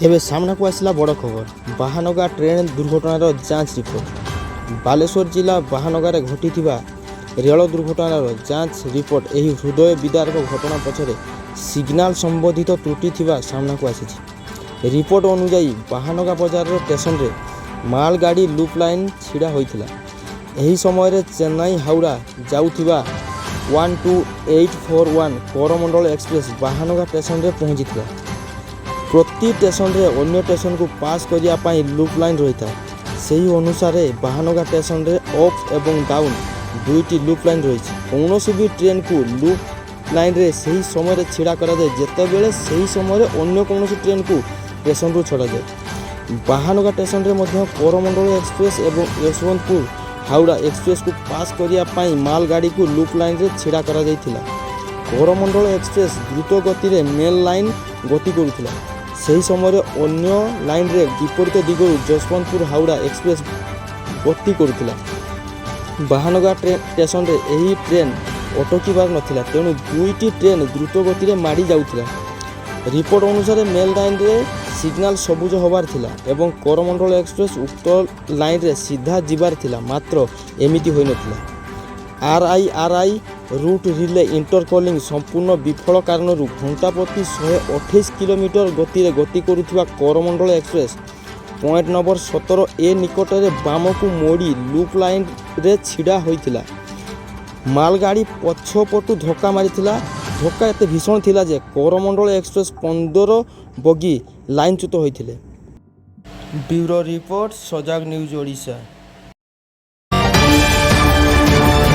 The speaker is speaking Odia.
ଏବେ ସାମ୍ନାକୁ ଆସିଲା ବଡ଼ ଖବର, ବାହାନଗା ଟ୍ରେନ୍ ଦୁର୍ଘଟଣାର ଯାଞ୍ଚ ରିପୋର୍ଟ। ବାଲେଶ୍ୱର ଜିଲ୍ଲା ବାହାନଗାରେ ଘଟିଥିବା ରେଳ ଦୁର୍ଘଟଣାର ଯାଞ୍ଚ ରିପୋର୍ଟ। ଏହି ହୃଦୟ ବିଦାରକ ଘଟଣା ପଛରେ ସିଗ୍ନାଲ ସମ୍ବନ୍ଧିତ ତ୍ରୁଟି ଥିବା ସାମ୍ନାକୁ ଆସିଛି। ରିପୋର୍ଟ ଅନୁଯାୟୀ, ବାହାନଗା ବଜାର ଷ୍ଟେସନରେ ମାଲଗାଡ଼ି ଲୁପ୍ ଲାଇନ୍ ଛିଡ଼ା ହୋଇଥିଲା। ଏହି ସମୟରେ ଚେନ୍ନାଇ ହାଉଡ଼ା ଯାଉଥିବା 12841 କରମଣ୍ଡଳ ଏକ୍ସପ୍ରେସ୍ ବାହାନଗା ଷ୍ଟେସନରେ ପହଞ୍ଚିଥିଲା। ପ୍ରତି ଷ୍ଟେସନରେ ଅନ୍ୟ ଷ୍ଟେସନକୁ ପାସ୍ କରିବା ପାଇଁ ଲୁପ୍ ଲାଇନ୍ ରହିଥାଏ। ସେହି ଅନୁସାରେ ବାହାନଗା ଷ୍ଟେସନରେ ଅପ୍ ଏବଂ ଡାଉନ୍ ଦୁଇଟି ଲୁପ୍ ଲାଇନ୍ ରହିଛି। କୌଣସି ବି ଟ୍ରେନ୍କୁ ଲୁପ୍ ଲାଇନ୍ରେ ସେହି ସମୟରେ ଛିଡ଼ା କରାଯାଏ, ଯେତେବେଳେ ସେହି ସମୟରେ ଅନ୍ୟ କୌଣସି ଟ୍ରେନ୍କୁ ଷ୍ଟେସନରୁ ଛଡ଼ାଯାଏ। ବାହାନଗା ଷ୍ଟେସନରେ ମଧ୍ୟ କରମଣ୍ଡଳ ଏକ୍ସପ୍ରେସ୍ ଏବଂ ଯଶବନ୍ତପୁର ହାଉଡ଼ା ଏକ୍ସପ୍ରେସ୍କୁ ପାସ୍ କରିବା ପାଇଁ ମାଲଗାଡ଼ିକୁ ଲୁପ୍ ଲାଇନ୍ରେ ଛିଡ଼ା କରାଯାଇଥିଲା। କରମଣ୍ଡଳ ଏକ୍ସପ୍ରେସ୍ ଦ୍ରୁତ ଗତିରେ ମେନ୍ ଲାଇନ୍ ଗତି କରୁଥିଲା। ସେହି ସମୟରେ ଅନ୍ୟ ଲାଇନ୍ରେ ବିପରୀତ ଦିଗରୁ ଯଶବନ୍ତପୁର ହାଉଡ଼ା ଏକ୍ସପ୍ରେସ୍ ଗତି କରୁଥିଲା। ବାହାନଗା ଷ୍ଟେସନରେ ଏହି ଟ୍ରେନ୍ ଅଟକିବାର ନଥିଲା, ତେଣୁ ଦୁଇଟି ଟ୍ରେନ୍ ଦ୍ରୁତ ଗତିରେ ମାଡ଼ି ଯାଉଥିଲା। ରିପୋର୍ଟ ଅନୁସାରେ, ମେନ୍ ଲାଇନ୍ରେ ସିଗ୍ନାଲ ସବୁଜ ହେବାର ଥିଲା ଏବଂ କରମଣ୍ଡଳ ଏକ୍ସପ୍ରେସ୍ ଉକ୍ତ ଲାଇନ୍ରେ ସିଧା ଯିବାର ଥିଲା। ମାତ୍ର ଏମିତି ହୋଇନଥିଲା। ଆର୍ଆଇଆର୍ଆଇ ରୁଟ୍ ରିଲେ ଇଣ୍ଟରକଲିଂ ସମ୍ପୂର୍ଣ୍ଣ ବିଫଳ କାରଣରୁ ଘଣ୍ଟା ପ୍ରତି 128 କିଲୋମିଟର ଗତିରେ ଗତି କରୁଥିବା କରମଣ୍ଡଳ ଏକ୍ସପ୍ରେସ୍ ପଏଣ୍ଟ ନମ୍ବର 17 ଏ ନିକଟରେ ବାମକୁ ମୋଡ଼ି ଲୁପ୍ ଲାଇନ୍ରେ ଛିଡ଼ା ହୋଇଥିଲା। ମାଲଗାଡ଼ି ପଛପଟୁ ଧକ୍କା ମାରିଥିଲା। ଧକ୍କା ଏତେ ଭୀଷଣ ଥିଲା ଯେ କରମଣ୍ଡଳ ଏକ୍ସପ୍ରେସ୍ 15 ବଗି ଲାଇନଚ୍ୟୁତ ହୋଇଥିଲେ। ବ୍ୟୁରୋ ରିପୋର୍ଟ, ସଜାଗ ନ୍ୟୁଜ୍ ଓଡ଼ିଶା।